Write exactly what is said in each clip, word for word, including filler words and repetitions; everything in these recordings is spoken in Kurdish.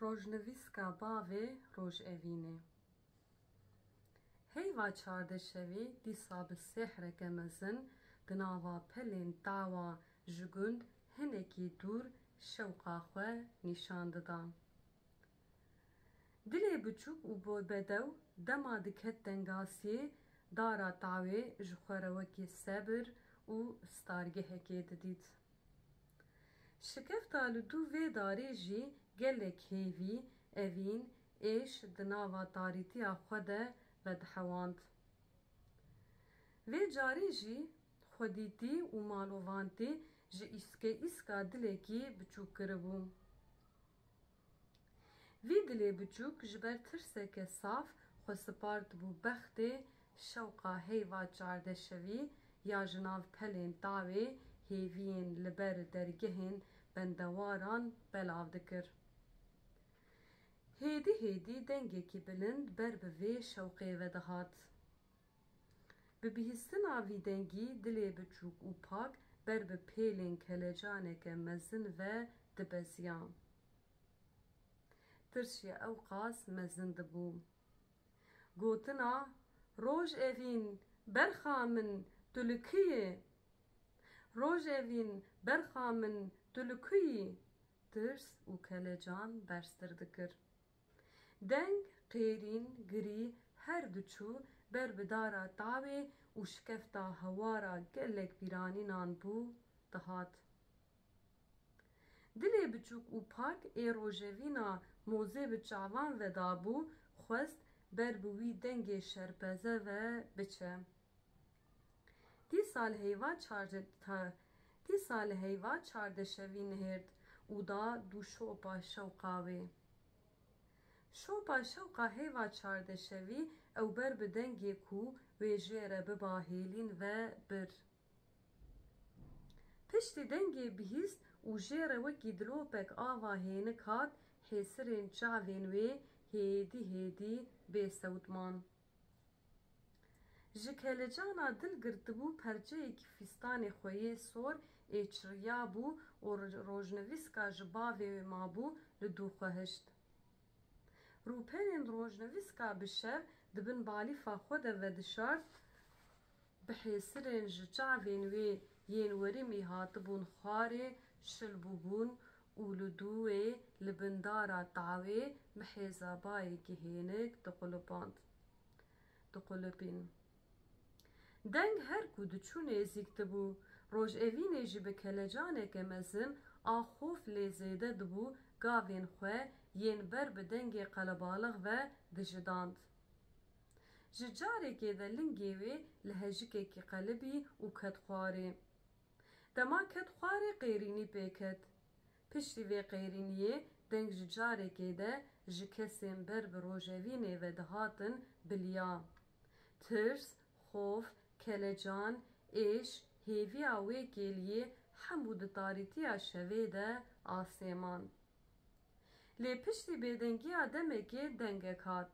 Rojnivîska bavê Rojevînê. Heyva çardeşevî dîsa bi sêhreke mezin di nava pelên tawa ji gund hinekî dûr şewqa xwe nîşan dida. Dilê biçûk û bo-, bedew dema diket tengasiyê dara tawê ji xwe re wekî sebir û stargehekê didît. Şikefta li dû vê darê jî gelek hêvî, evîn, êş di nava tarîtiya xwe de vedihewand. Vê carê jî xwedîtî û malovantî ji îske îska dilekî biçûk kiribû. Vî dilê biçûk ji ber tirseke saf xwe spartibû bextê şewqa heyva çardeşevî ya ji nav pelên tawê hêviyên li ber dergehên bendewaran belav dikir. Hêdî hêdî dengekî bilind ber bi vê şewqê ve dihat. Bi bihîstina vî dengî dilê biçûk û pak ber bi pêlên kelecaneke mezin ve dibeziya. Tirs jî ewqas mezin dibû. Gotina, "Rojevîn, berxa min, tu li ku yî? Rojevîn, berxa min, tu li ku yî?" tirs û kelecan berztir dikir. Deng, qêrîn, girî her diçû ber bi dara tawê û şikefta hewara gelek bîranînan bû, dihat. Dilê biçûk û pak ê rojevîna mozê bi çavan vedabû, xwest ber bi wî dengê şerpeze ve biçe. Dîsa li heyva çarde-, ta-, dîsa li heyva çardeşevî nihêrt û da dû şopa şewqa wê. Şopa şewqa heyva çardeşevî ew ber bi dengê ku wê jê re biba hêlîn ve bir. Piştî dengê bihîst û jê re wekî dilopek ava hênik hat, hêsirên çavên wê hêdî hêdî bê sewt man. Ji kelecana dil girtibû perçeyekî fîstanê xwe yê sor ê çiriyabû û ro-, rojnivîska ji bavê wê mabû li dû xwe hişt. Rûpelên rojnivîska bi şev di bin balîfa xwe de vedişart, bi hêsirên ji çavên wê yên werimî hatibûn xwarê şil bûbûn û li dû wê li bin dara tawê bi hêza bayekî hênik diqulipand, diqulipîn. Deng her ku diçû nêzîk dibû, rojevînê jî bi kelecaneke mezin a xof lê zêde dibû gavên xwe yên ber bi dengê qelebalix ve dijidand. Ji carekê de lingê wê li hejikekî qelibî û ket xwarê. Dema ket xwarê qêrînî pê ket. Piştî vê qêrîniyê deng ji carekê de ji kesên ber bi rojevînê ve dihatin biliya. Tirs, xof, kelecan, êş, hêviya wê kêliyê hemû di tarîtiya şevê de asê man. Lê piştî bêdengiya demekê dengek hat.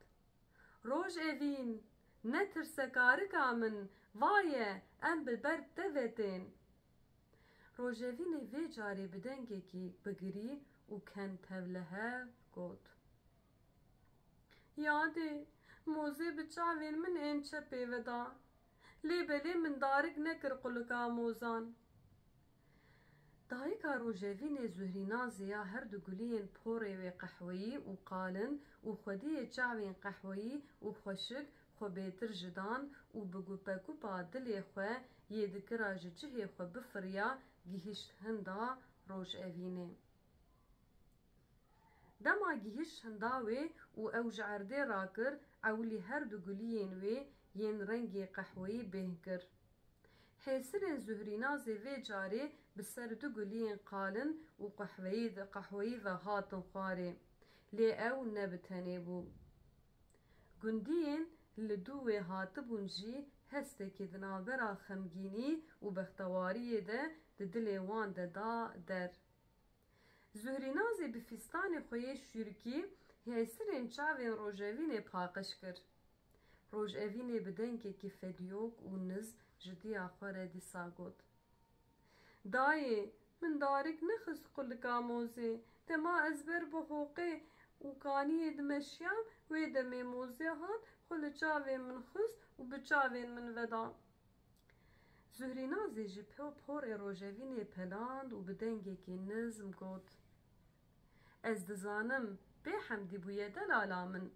Rojevîn, netirse karika min, va ye, em bi ber te ve tên. Rojevînê vê carê bi dengekî bigirî û ken tevlihev got. Yadê, mozê bi çavên min ên çepê ve da. Lê belê min darik nekir qulika mozan. Dayika rojevînê Zuhrînazê ya her du guliyên porê wê qehweyî û qalin û xwediyê çavên qehweyî û xweşik xwe bêtir ji dan û bi gupegupa dilê xwe yê dikira ji cihê xwe bifiriya gihişt hinda rojevînê. Dema gihişt hinda wê û ew ji erdê rakir, ewilî her du guliyên wê yên rengê qehweyî bêhn kir. Hêsirên Zuhrînazê vê carê bi ser du guliyên qalin û qehweyî de, qehweyî ve hatin xwarê. Lê ew ne bi tenê bû. Gundiyên li dû wê hatibûn jî hestekî di navbera xemgînî û bextewariyê de di dilê wan de da der. Zuhrînazê bi fîstanê xwe yê şûrikî hêsirên çavên rojevînê paqij kir. Rojevînê bi dengekî fediyok û niz ji diya xwe re dîsa got, Dayê, min darik nexist qulika mozê, dema ez ber bi hoqê û kaniyê dimeşiyam, wê demê mozê hat, xwe li çavên min xist û bi çavên min veda. Zuhrînazê ji po-, porê Rojevînê peland û bi dengekî nizm got: Ez dizanim, bê hemdî bûye delala min.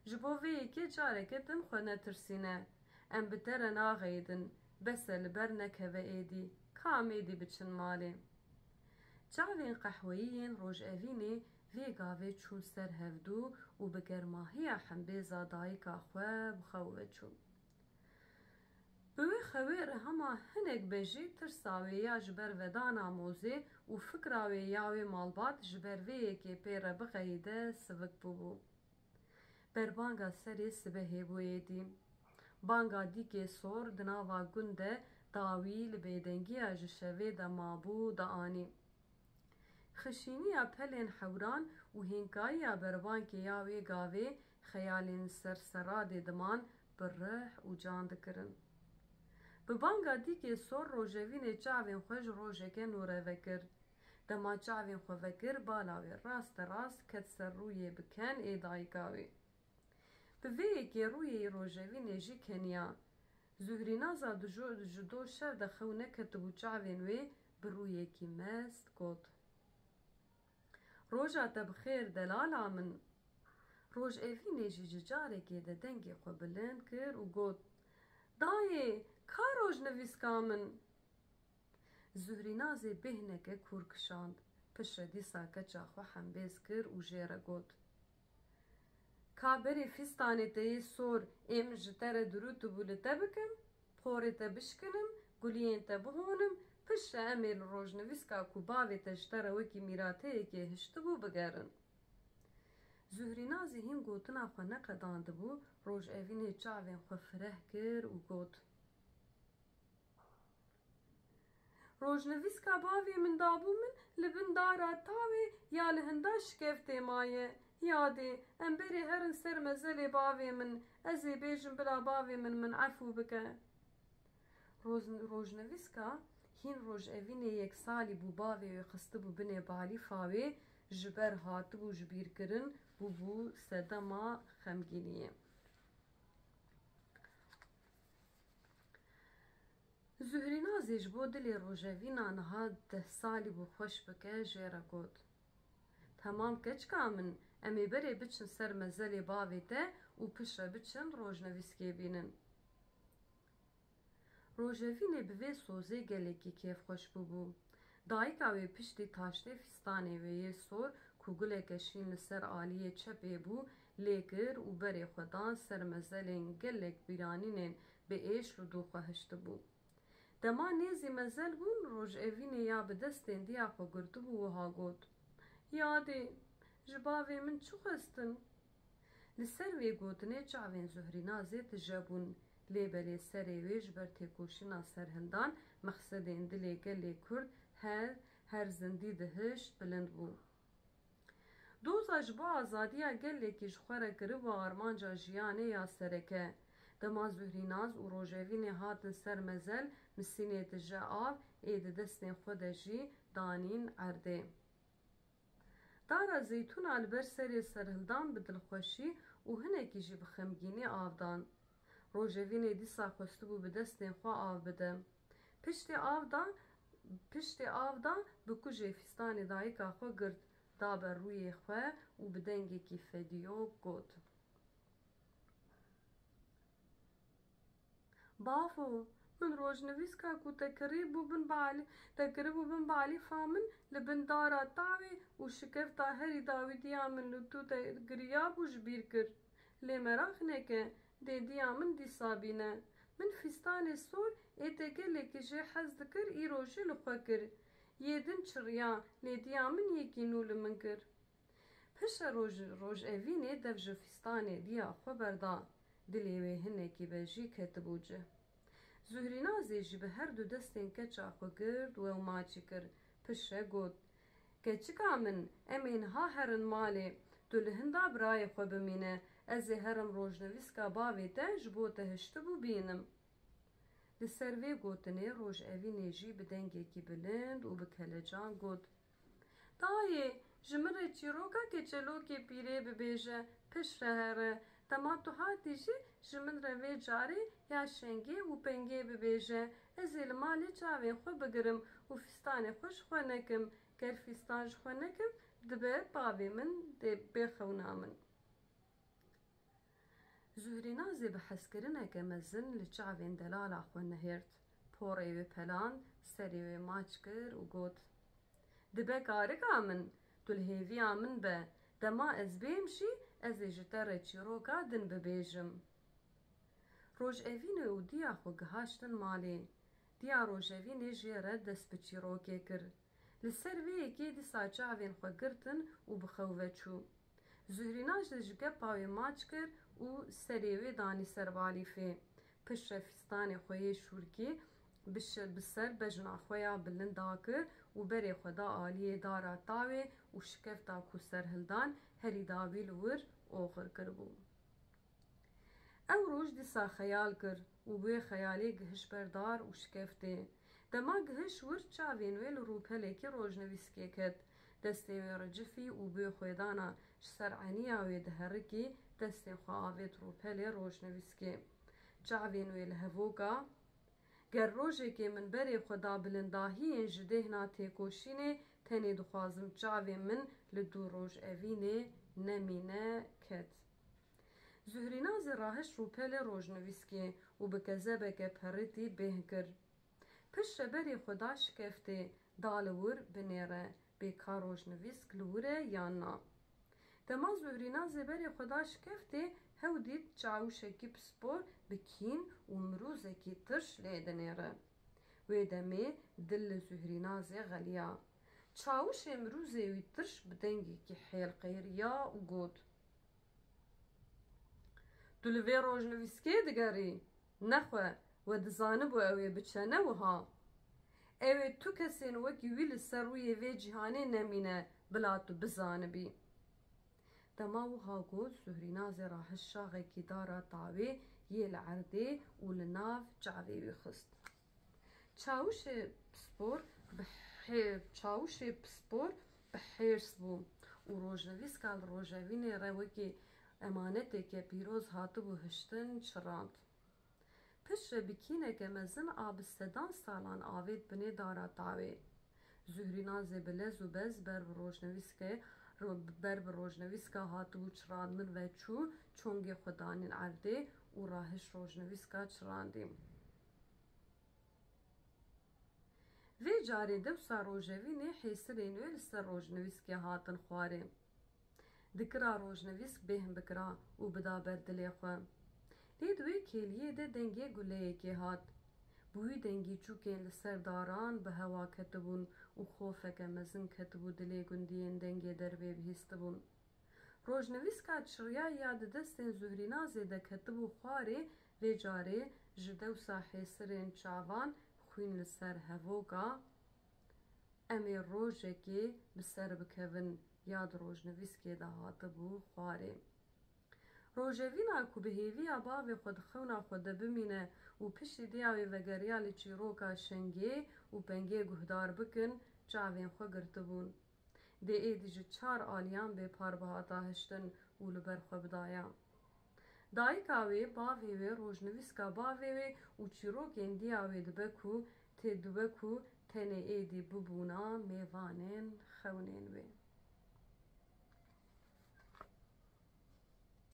Ji bo vê yekê careke din xwe netirsîne. Em bi te re naxeyidin, bes e li ber nekeve êdî, ka em êdî biçin malê. Çavên qehweyî yên Rojevînê vê gavê çûn ser hevdû û bi germahiya hembêza dayika xwe bi xew ve çû. Bi wê xewê re hema hinek be jî tirsa wê ya ji ber vedana mozê û fikra wê ya wê malbat ji ber vê yekê pê re bixeyide sivik bûbû. Berbanga serê sibehê bû êdî. Banga dîkê sor di nava gund de dawî li bêdengiya ji şevê de mabû dianî. Xişîniya pelên hewran û hênkayiya berbankê ya wê gavê xeyalên ser seradê diman bi rih û can dikirin. Bi banga dîkê sor Rojevînê çavên xwe ji rojeke nû re vekir. Dema çavên xwe vekir, bala wê raste rast ket ser rûyê bi ken ê dayika wê. Bi vê yekê rûyê Rojevînê jî keniya. Zuhrînaza di jo-, ji do şev de xew neketibû çavên wê bi rûyekî mest got: Roja te bi xêr delala min. Rojevînê jî ji carekê de dengê xwe bilind kir û got: Dayê, ka rojnivîska min? Zuhrînazê bêhneke kûr kişand. Pişe dîsa keça xwe hembêz kir û jê re got: Ka berê fîstanê te yê sor ê min ji te re dirûtibû li te bikim, porê te bişkinim, guliyên te bihonim, pişe em ê li rojnivîska ku bavê te ji te re wekî mîrateyekê hiştibû bigerin. Zuhrînazê hîn gotina xwe neqedandibû, Rojevînê çavên xwe fireh kir û got: Rojnivîska bavê min dabû min li bin dara tawê ya li hinda şikeftê maye. Yadê, em berê herin ser mezelê bavê min, ez ê bêjim bila bavê min min efû bike. Roz-, rojnivîska hîn Rojevînê yek salî bû bavê wê xistibû binê balîfa wê, ji ber hatibû ji bîr kirin, bûbû sedema xemgîniyê. Zuhrînazê ji bo dilê Rojevîna niha deh salî bû xweş bike, jê re got: Temam keçika min, em ê berê biçin ser mezelê bavê te û piştre biçin rojnivîskê bînin. Rojevînê bi vê sozê gelekî kêfxweş bûbû. Dayika wê piştî taştê fîstanê wê yê sor ku guleke şîn li ser aliyê çepê bû, lê kir û berê xwe dan ser mezelên gelek bîranînên bi êş li dû xwe hiştibû. Dema nêzî mezel bûn, Rojevînê ya bi destên diya xwe girtibû wiha got: Yadê, ji bavê min çi xwestin? Li ser vê gotinê çavên Zuhrînazê tije bûn, lê belê serê wê ji ber têkoşîna serhildan mexsedên dilê gelê Kurd her, her zindî dihişt, bilind bû. Doza ji bo azadiya gelekî ji xwe re kiribû armanca jiyanê ya sereke. Dema Zuhrînaz û Rojevînê hatin ser mezel, misînê tije av ê di destên xwe de jî danîn erdê. Dara zeytûna li ber serê serhildan bi dilxweşî û hinekî jî bi xemgînî av dan. Rojevînê dîsa xwestibû bi destên xwe av bide. Piştê av da, piştê av da bi kujê fîstanê dayika xwe girt, da ber rûyê xwe û bi dengekî fedîyok got: Bavo, min rojnivîska ku te kirîbû bin balî, te kiribû bin balîfa min li bin dara tavê û şikefta herî dawî diya min li tu te giriyabû ji bîr kir. Lê meraq neke, dê diya min dîsa bîne. Min fîstanê sor ê te gelekî jê hez dikir îro jî li xwe kir. Yê din çiriya, lê diya min yekî nû li min kir. Piştre roj, Rojevînê dev ji fîstanê diya xwe berda. Dilê wê hinekî be jî ketibû cih. Zuhrînazê jî bi her du destên keça xwe girt û ew maçî kir. Piştre got: Keçika min, em ê niha herin malê. Tu li hinda birayê xwe bimîne. Ez ê herim rojnivîska bavê te ji bo te hiştibû bînim. Li ser vê gotinê Rojevînê jî bi dengekî bilind û bi kelecan got: Dayê, ji min re çîroka keçelokê pîrê bibêje, piştre here. Dema tu hatî jî ji min re vê carê ya şengê û pengê bibêje. Ez ê li malê çavên xwe bigirim û fîstanê xwe ji xwe nekim. Ger fîstan ji xwe nekim, dibe bavê min dê bê xewna min. Zuhrînazê bi hezkirineke mezin li çavên delala xwe nihêrt. Porê wê peland, serê wê maç kir û got, Dibe karika min, tu li hêviya min be, dema ez bêm jî, ez ê ji te re çîroka din bibêjim. Rojevîne û diya xwe gihaştin malê. Diya Rojevînê jê re dest bi çîrokê kir. Li ser vê yekê dîsa çavên xwe girtin û bi xew ve çû. Zuhrîna jî ji gepa wê maç kir û serê wê danî ser balîfê. Piştre fîstanê xwe yê şûrkî bi şi-, bi ser bejna xwe ya bilind dakir û berê xwe da aliyê dara tawê û şikefta ku serhildan herî dawî li wir oxir kiribû. Ew roj dîsa xeyal kir û bi wê xeyalê gihiş ber dar û şikeftê. Dema gihiş wir, çavên wê li rûpelekî rojnivîskê ket. Destê wê ricifî û bi wê xwedana ji ser eniya wê diherikî, destê xwe avêt rûpelê rojnivîskê. Çavên wê li hevoka Ger rojekê min berê xwe da bilindahiyên ji dêhna têkoşînê, tenê dixwazim çavên min li dû rojevînê nemîne ket. Zuhrînazê rahişt rûpelê rojnivîskê û bi kezebeke peritî bêhn kir. Piştre berê xwe da şikeftê, da li wir binêre bê ka rojnivîsk li wir e yan na. Dema Zuhrînazê berê xwe da şikeftê, hew dît çawişekî pispor bi kîn û mirûzekî tirş lê dinêre. Wê demê dil li Zuhrînazê xeliya. Çawişê mirûzê wî tirş bi dengekî hêl qeyriya û got, Tu li vê rojnivîskê digerî? Nexwe, we dizanibû ew ê biçe, ne wiha? Ew ê tu kesên wekî wî li ser rûyê vê cîhanê nemîne, bila tu bizanibî. Dema wiha got, Zuhrînazê rahişt şaxekî dara tawê yê li erdê û li nav çavê wî xist. Çawişê pispor bi hê-, çawişê pispor bi hêrs bû û rojnivîska li rojevînê re wekî emaneteke pîroz hatibû hiştin çirand. Piştre bi kîneke mezin a bi sedan salan avêt binê dara tawê. Zuhrînazê bi lez û bez ber bi rojnivîskê, ro-, ber bi rojnivîska hatibû çirandin ve çû, çongê xwe danîn erdê û rahişt rojnivîska çirandî. Vê carê dewsa rojevînê hêsirên wê li ser rojnivîskê hatin xwarê. Dikira rojnivîsk bêhn bikira û bida ber dilê xwe. Lê di wê kêliyê de dengê guleyekê hat. Bi wî dengî çûkên li ser daran bi hewa ketibûn û xofeke mezin ketibû dilê gundiyên dengê dervê bihîstibûn. Rojnivîska çirya ya di destên Zuhrînazê de ketibû xwarê, vê carê ji dewsa hêsirên çavan xwîn li ser hevoka, Em ê rojekê bi ser bikevin ya di rojnivîskê de hatibû xwarê. Rojevîna ku bi hêviya bavê xwe di xewna xwe de bimîne û piştî diya wê vegeriya li çîroka şengê û pengê guhdar bikin, çavên xwe girtibûn. Dê êdî ji çar aliyan bê par bihata hiştin û li ber xwe bidaya. Dayika wê, bavê wê, rojnivîska bavê wê û çîrokên diya wê dibe ku tê dibe ku tenê êdî bibûna mêvanên xewnên wê.